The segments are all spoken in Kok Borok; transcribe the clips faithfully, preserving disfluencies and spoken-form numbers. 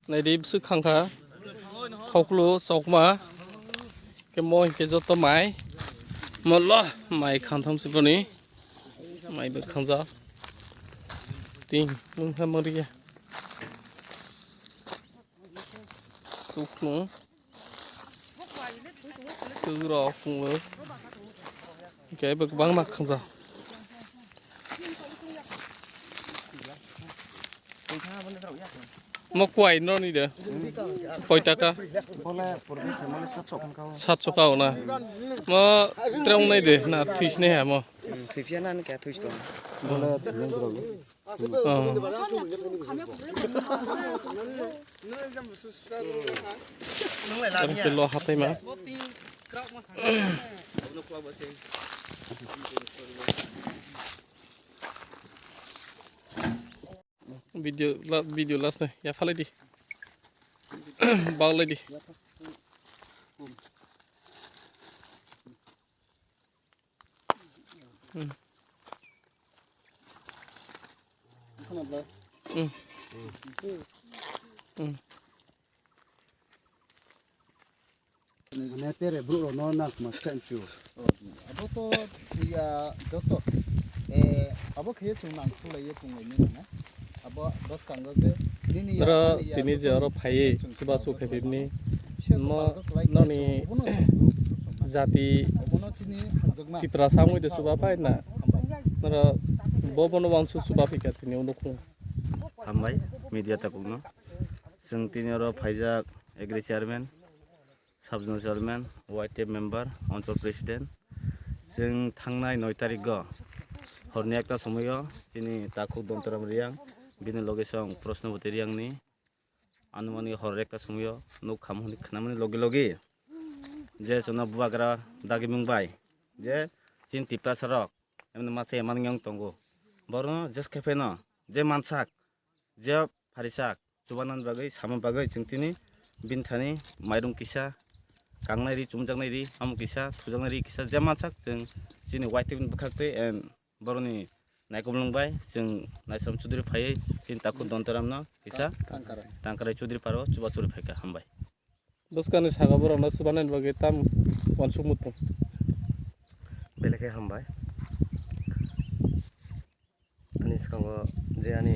Naidi bwswk khangkha. Khoklo chokma. Khe mo hinkhe joto mai. Molo mai khangtham siboni. Mai bwkhangjak. Ting mungha moriya. Sukno. Tugrok tungwi. Khe bo kwbangma khangjak. Mo kwai no ni de. Koi taka? Bole purbi thaimani satso khan kao. Satso kao na. Mo trong nai de na thuis ne ha mo. Thipia na kya thuis to. Bole thaimani. Oh. Tang ke lo hatai ma. Video la, video last na ya phalai di. Bak lai di. Hmm. Hmm. Hmm. Mane tere bru ro no nak ma chen chu. Abo to ya joto. Eh, abo khe chung nang khulai ye chung lai ni na. Abo bas kang je nini ya. Oro ani ya tini je oro phai chuba su khe bibni. Mo noni jati Tipra samui de suba pai na. Noro bobo no wangsu suba phika tini unukhung. Hambai media takukno. Chwng tini oro phaijak agri chairman, sub zone chairman, Y T F member, onchol president. Chwng thangnai noi tarikgo horni ekta somoio chini takhuk Dontoram Riyang, bini loge song Prosnopoti Riyangni anumani hor ekta somoio nuk kham hwnwi khnamani logi logi je chwngno bubagra dagimung bai je chini Tiprasa rok emni masa emani wng tongo. Borno jes khe pheno je mansak, je pharisak, chubanani bagwi, sama bagwi chwng tini bini thani mairung kisa, kangnai ri, chumjaknai ri, amo kisa, thujaknai ri kisa, je mansak chwng chini Y T F ni bwkhak twi and boroni naikolmung bai chwng Naisram Chudri phaiwi chini takhuk Dontoramno kisa Tangkarai. Tangkarai Chudri paro chubachu rwi phaikha, hambai. Bwskangni saka borokno chubanani bagwi tam uansuk mutung. Belai khe hambai. Ani swkango je ani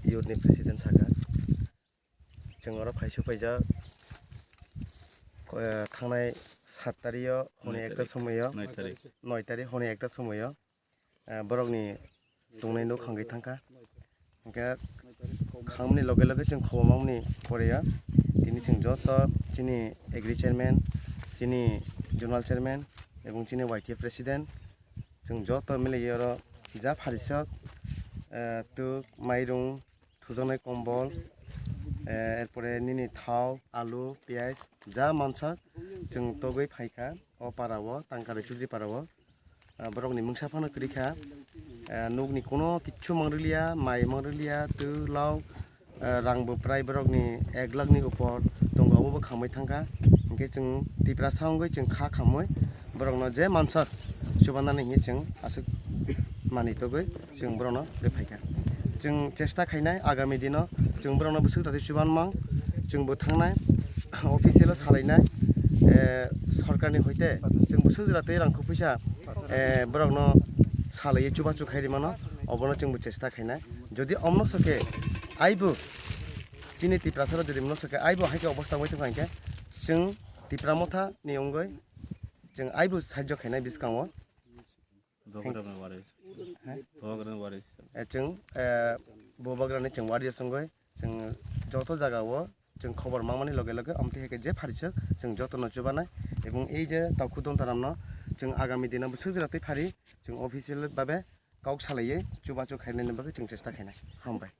youth ni president saka, chwng oro phaisu paijak, eh, thangnai sat tario hwnwi ekta somoio, noi tarik, noi tarik hwnwi ekta somoio, eh, borokni tongnai nuk khangwi thangkha. Hwnkhe khangmani loge loge chwng khobor mangmani pore ya. Tini chwng joto chini agri chairman, chini zonal chairman, ebong chini Y T F president, chwng joto milaiwi oro ja pharisok, eh, tuk, mairung, thujaknai kombol, eh, erpore nini thao, alu, piyaj, ja mansak chwng togwi phaikha o para o, Tangkarai Chudri para o. Ah, borokni mungsa phano kwrwi kha. Ah, nukni kuno kichu mangrwliya, mai mangrwliya, twi, lau, ah, rang bo prai borokni ek lakh ni upor tongo, obo bo khamwi thangkha. Hinkhe chwng Tiprasa wngwi chwng kha khamwi borokno je mansak chubanani hinwi chwng aswk manwi togwi chwng borokno rwphaikha. Chwng chesta khainai agami dino chwng borokno bwswk tati chuban mang, chwng bo thangnai official o salainai, eh, sorkarni hoite chwng bwswk jora tei rang khupuisa eh, borokno salaiwi chubachu khai rimano, obono chwngbo chesta khainai. Jodi omno sokhe aibo chini Tiprasarok jodi omno sokhe aibo haikhe obostha wngwi tongkha hinkhe chwng Tipra Motha ni wngwi chwng aibo sahajyo khainai bwskango. Bobagrano waris. He? Bobagrano waris. Eh, chwng, eh, Bobagrani chwng waris wngwi Chwng joto jaga o chwng khobor mangmani loge loge amtwi hai khe je pharisok chwng jotono chubanai, ebong ei je takhuk Dontoramno chwng agami dino bwswk jora twi phari chwng official babe kok salaiwi chubachu khainani bagwi chwng chesta khainai. Hambai.